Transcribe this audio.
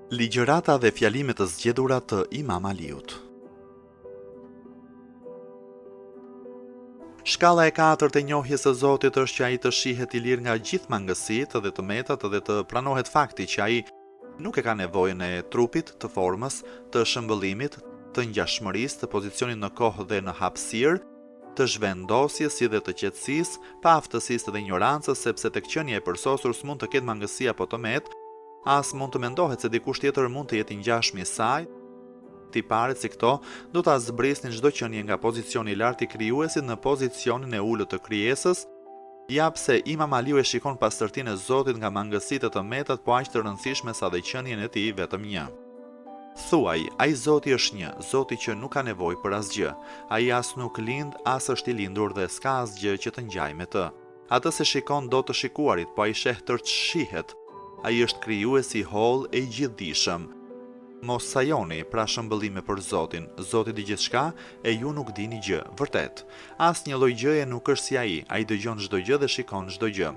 Ligjërata dhe fjalime të zgjedhura të Imam Aliut. Shkalla e katërt e njohjes së Zotit është që ai të shihet i lirë nga gjithë mangësitë dhe të metat dhe të pranohet fakti që ai nuk e ka nevojën e trupit, të formës, të shëmbëllimit, të ngjashmërisë, të pozicionit në kohë dhe në hapësirë, të zhvendosjes si dhe të qetësisë, paaftësisë dhe injorancës, sepse tek qenia e përsosur s'mund të ketë mangësi apo të metë, as mund të mendohet se dikush tjetër mund të jetë i ngjashmi i saj, tiparet si këto do ta zbrisnin çdo qenie nga pozicioni i lartë i krijuesit në pozicionin e ulët të krijesës, ja pse Imam Aliu e shikon pastërtinë e Zotit nga mangësitë e të metat po aq të rëndësishme sa dhe qenien e tij vetëm një. Thuaj, Ai Zoti është një, Zoti që nuk ka nevojë për asgjë. Ai as nuk lind, as është i lindur dhe s'ka asgjë që të ngjajë me të. Atë s'e shikon dot të shikuarit, po ai sheh tërë ç'shihet. Ai është krijuesi i hollë e i gjithëdijshëm. Mos sajoni, pra shëmbëllime për Zotin. Zoti di gjithçka, e ju nuk dini gjë. Vërtet. Asnjë lloj gjëje nuk është si Ai. Ai dëgjon çdo gjë dhe shikon çdo gjë.